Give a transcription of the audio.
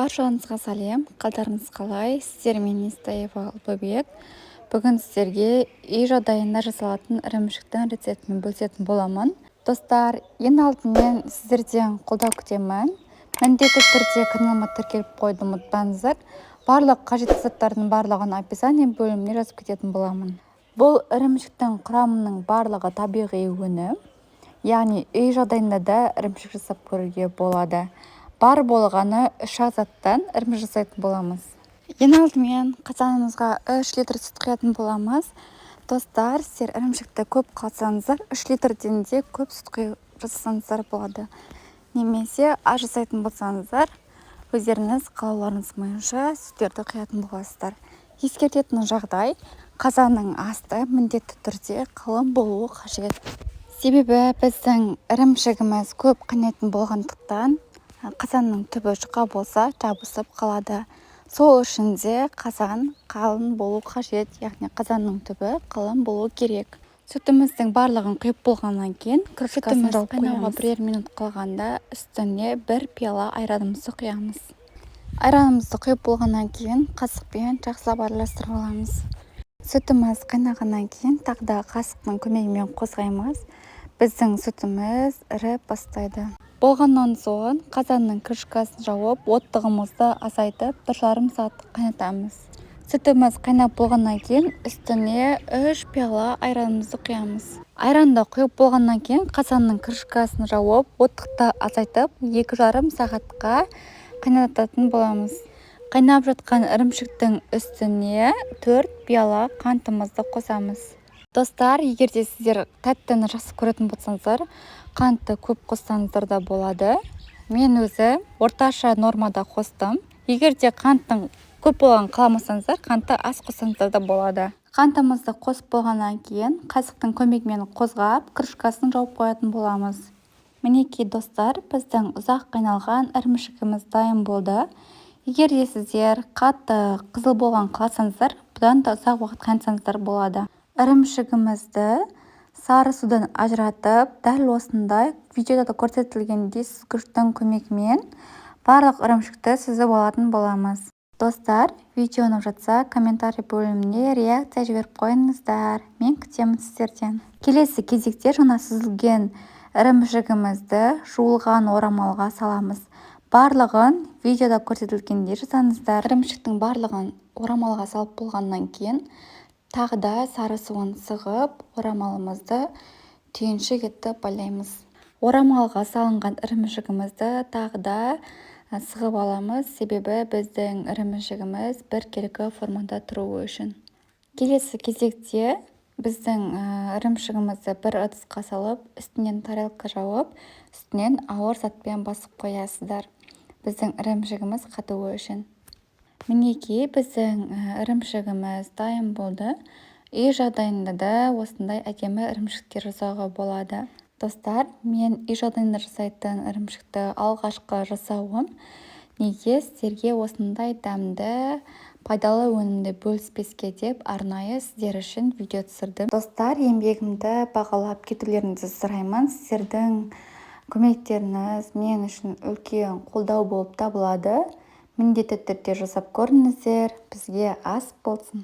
Баршаңызға сәлем! Қалдарыңыз қалай? Сіздермен Естаева Ұлбөбек. Бүгін сіздерге үй жағдайында жасалатын ірімшіктің рецептімен бөлісетін боламын. Достар, ең алдымен сіздерден қолдау күтемін. Міндетті түрде каналыма тіркеліп қоюды ұмытпаңыздар. Барлық қажетті заттардың барлығын описание бөліміне жазып кететін боламын. Бұл ірімшіктің құрамының барлығы табиғи өнім, яғни үй жағдайында да ірімшік жасап көруге болады. Бар болғаны үш-ақ заттан ірімшік жасайтын боламыз. Ең алдымен қазанымызға 3 литр сүт құятын боламыз. Достар, сіздер ірімшікті көп қалсаңыздар, 3 литрден де көп сүт құйып жасасаңыздар болады. Немесе аз жасайтын болсаңыздар, өздеріңіз қалауларыңыз бойынша сүттерді құятын боласыздар. Ескертетін жағдай: қазанның асты міндетті түрде қалың болуы қажет. Себебі біздің ірімшігіміз көп қайнайтын болғандықтан, қазанның түбі жұқа болса, жабысып қалады. Сол үшін де қазан қалың болу қажет, яғни қазанның түбі қалың болу керек. Сүтіміздің барлығын құйып болғаннан кейін, крышкасын жауып қоямыз. Бірер минут қалғанда үстіне бір пиала айранымызды құямыз. Айранымызды құйып болғаннан кейін, қасықпен жақсылап араластырып аламыз. Сүтіміз қайнағаннан кейін, тағы да қасықтың көмегімен қозғаймыз. Біздің сүтіміз іріп бастайды. Болғаннан соң қазанның крышкасын жауып, оттығымызды азайтып, 1,5 сағат қайнатамыз. Сүтіміз қайнап болғаннан кейін, үстіне 3 пиала айранымызды құямыз. Айранды құйып болғаннан кейін, қазанның крышкасын жауып, оттықты азайтып, 2,5 сағатқа қайнататын боламыз. Қайнап жатқан ірімшіктің үстіне 4 пиала қантымызды қосамыз. Достар, егер де сіздер тәттіні жақсы көретін болсаңыздар, қантты көп қоссаңыздар да болады. Мен өзі орташа нормада қостым. Егер де қанттың көп болғанын қаламасаңыздар, қантты аз қоссаңыздар да болады. Қантымызды қосып болғаннан кейін, қасықтың көмегімен қозғап, крышкасын жауып қоятын боламыз. Мінекей, достар, біздің ұзақ қайналған ірімшігіміз дайын болды. Егер де сіздер қатты қызыл болғанын қаласаңыздар, бұдан да ұзақ уақыт қайнатсаңыздар болады. Ірімшігімізді сары судан ажыратып, дәл осындай видеода көрсетілгендей сүзгіштің көмегімен барлық ірімшікті сүзіп алатын боламыз. Достар, видео ұнап жатса, комментарий бөліміне реакция жіберіп қойыңыздар, мен күтемін сіздерден. Келесі кезекте жаңа сүзілген ірімшігімізді жуылған орамалға саламыз. Барлығын видеода көрсетілгендей жасаңыздар. Ірімшіктің барлығын орамалға салып болғаннан кейін, тағы да сары суын сығып, орамалымызды түйіншік етіп байлаймыз. Орамалға салынған ірімшігімізді тағы да сығып аламыз, себебі біздің ірімшігіміз біркелкі формада тұруы үшін. Келесі кезекте біздің ірімшігімізді бір ыдысқа салып, үстінен тарелка жауып, үстінен ауыр затпен басып қоясыздар, біздің ірімшігіміз қатуы үшін. Мінекей, біздің ірімшігіміз дайын болды. Үй жағдайында да осындай әдемі ірімшіктер жасауға болады. Достар, мен үй жағдайында жасайтын ірімшікті алғашқы жасауым. Неге сіздерге осындай дәмді, пайдалы өнімді бөліспеске деп, арнайы сіздер үшін видео түсірдім. Достар, еңбегімді бағалап кетулеріңізді сұраймын. Сіздердің көмектеріңіз мен үшін үлкен қолдау болып табылады. Міндетті түрде жасап көріңіздер. Бізге ас болсын!